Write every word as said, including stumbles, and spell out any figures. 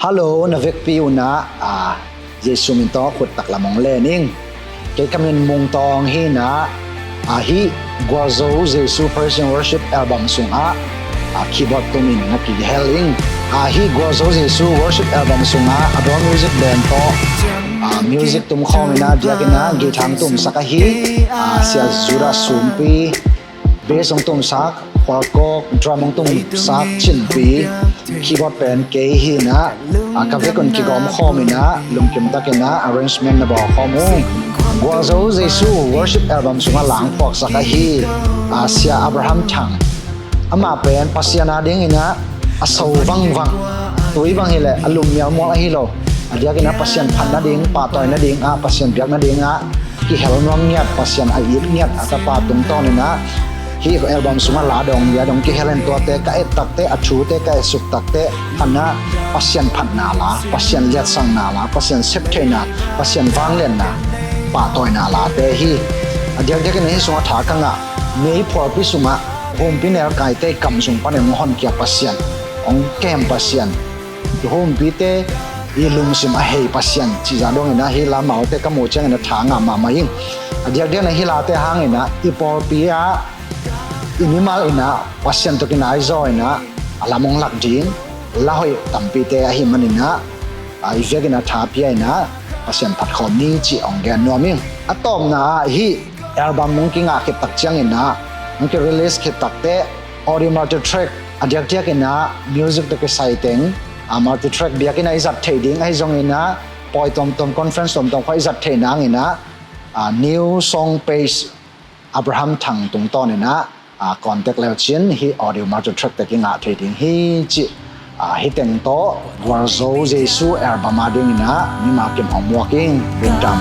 Hallo, na vekpi un ah, a, Jesu min tawh khut taklam hong len ing. Kei ka min Mung Tawng hi in ah, a, hih Gualzo Jesu Praise and Worship album sungah, a, keyboard tumin na kihel ing. A, hih Gualzo Jesu Worship album sungah a dawn music band tawh, a, music tum khawm in ah, biakinn ah guitar hong tumsak ahi, a, Sia Judah Sumpi, bass hong tumsak Khualkawk, drum hong tumsak Chinpi, keyboard pen kei hi in ah, a, ka vekpi un kigawm khawm in ah, lungkim takin ah arrangement na bawl khawm ung. Gualzo Jesu Worship album sungah la hong puaksak ahi, a, Sia Abraham Thang. Amah pen Pasian adingin ah a so vangvang, tui bang hileh a lum mialmual ahi lo. A diakin ah Pasian phat nading, pahtawi nading ah, Pasian biak nading ah kihel nuam ngiat, Pasian a it ngiat a tapa tungtawnin ah hih album sungah la dong, bia dong kihel in, tuate ka et takteh, a thute ka etsuk takteh, khat ah Pasian phatna la, Pasian liatsakna la, Pasian septheihna, Pasian vangliatna, pahtawina late hi. A diakdiakin ah hih sungah tha ka ngah, May phualpi sungah humpinelkaite i kam sung panin hong honkhia Pasian, hong kem Pasian, i humpite i lungsim a hei Pasian cih zah dongin ah hih la amaute ka muh ciangin ah tha ngah mahmah ing. A diakdiakin ah hih late hangin ah i pawlpi ah i mimal in ah Pasian tawh kinaizaw in ah a lam hong lak ding la hoih tampite ahih manin ah, a, i vekin ah tha pia in ah Pasian phat khawm ni cih hong gen nuam ing. A tawpna ah hih album hong kingah khit tak ciangin ah, hong ki-release khit takteh, audio multitrack, a diakdiakin ah music tawh kisai teng, a, multitrack biakinn ah i zat theih ding ahi zongin ah, pawi tuamtuam, conference tuamtuam khawng i zat theih nangin ah, a, new song page Abraham Thang tungtawnin ah, a, contact le uh cin hih audio multitrack teng kingah thei ding hi cih, a, hih teng tawh Gualzo Jesu album adingin ah mimal kim hong muak ing. Lungdam.